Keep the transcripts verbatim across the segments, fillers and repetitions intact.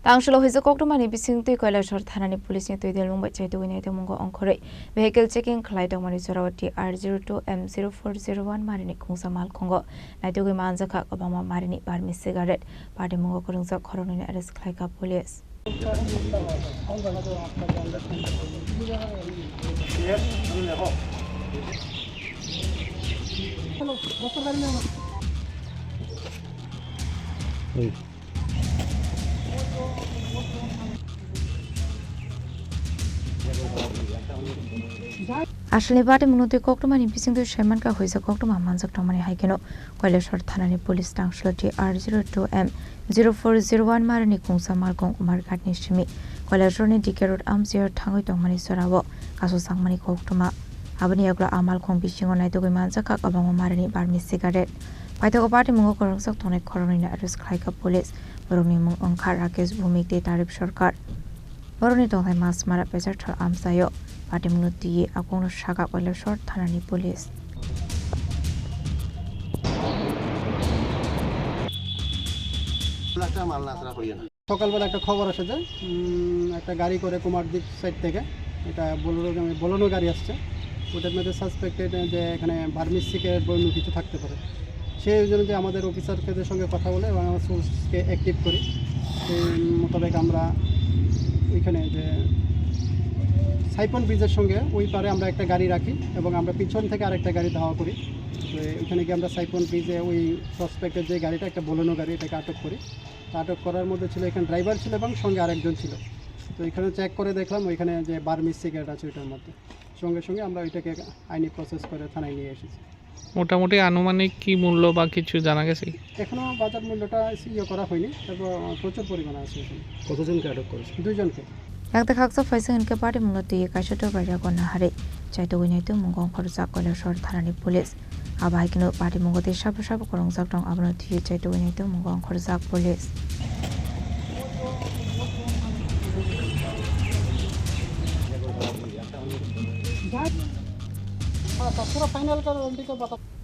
Tangsulo huijak koktwmani bisingtwi Kailasor thanani police ni twi delmung bai chaitugwi naitukmungo ongkhorwi vehicle checking khlai tongmani jorao T R zero two M zero four zero one marini khungsa malkhungo naitugwi manjakha kwbangma marini barmi cigarette. Patimungo kwrwngjak khoroknwino arrest khlaikha police. Aswlni patimungno twi koktwmani bisingtwi saimankha huijak koktwma manjak tongmani hai kheno Kailasor thanani police tangsulo T R zero two M zero four zero one marini khungsa malkhung Umarghatni simi Kailasorni D K Road amchaio thangwi tongmani jorao kasusakmani koktwma. Aboni yagulo a malkhung bisingo naitugwi manjakha kwbangma marini barmi cigarette. Paithago patimungo kwrwngjak tongnai khoroknwino arrest khlaikha police. Borokni mung wngkha Rakesh Bhumik tei Tarif Sarkar. Borokni tongthai Masmara Pecharthal amchaio. Patimungno twiwi a kokno sakha Kailasor thanani police. সকালবেলা একটা খবর আসে যে উম, একটা গাড়ি করে কুমারদ্বীপ সাইড থেকে একটা বোলেরো, বোলেরো গাড়ি আসছে। ওটার মধ্যে সাসপেক্টেড যে এখানে বার্মিজ সিগারেট বা অন্য কিছু থাকতে পারে। সেই জন্য যে আমাদের অফিসারদের সঙ্গে কথা বলে এবং আমরা সোর্সকে অ্যাক্টিভ করি। সেই মোতাবেক আমরা ওইখানে যে সাইপন ব্রিজের সঙ্গে ওই পারে আমরা একটা গাড়ি রাখি এবং আমরা পিছন থেকে আরেকটা গাড়ি ধাওয়া করি। তো ওইখানে গিয়ে আমরা সাইপন ব্রিজে ওই সাসপেক্টের যে গাড়িটা, একটা বোলেরো গাড়ি, এটাকে আটক করি। আটক করার মধ্যে ছিল, এখানে ড্রাইভার ছিল এবং সঙ্গে আরেকজন ছিল। তো এখানে চেক করে দেখলাম ওইখানে যে বার্মিজ সিগারেট আছে ওইটার মধ্যে। সঙ্গে সঙ্গে আমরা ওইটাকে আইনি প্রসেস করে থানায় নিয়ে এসেছি। মোটামুটি আনুমানিক কি মূল্য বা কিছু জানা গেছে কি? এখনো বাজার মূল্যটা ইয়ে করা হয়নি, তারপর প্রচুর পরিমাণে আছে এখানে। কতজনকে আটক করেছে? দুইজনকে। Yakta khaksa phaising hinkhe patimungno twiwi kaisa torbai rago naharwi chaitugwi naitukmungo ongkhorjak Kailasor thanani police. Abo hai kheno patimungo tei sabo sabo kwrwngjak tong abono twiwi chaitugwi naitukmungo ongkhorjak police.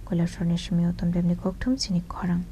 Kailasorni simi Uttam Debni kokthum chini khorang.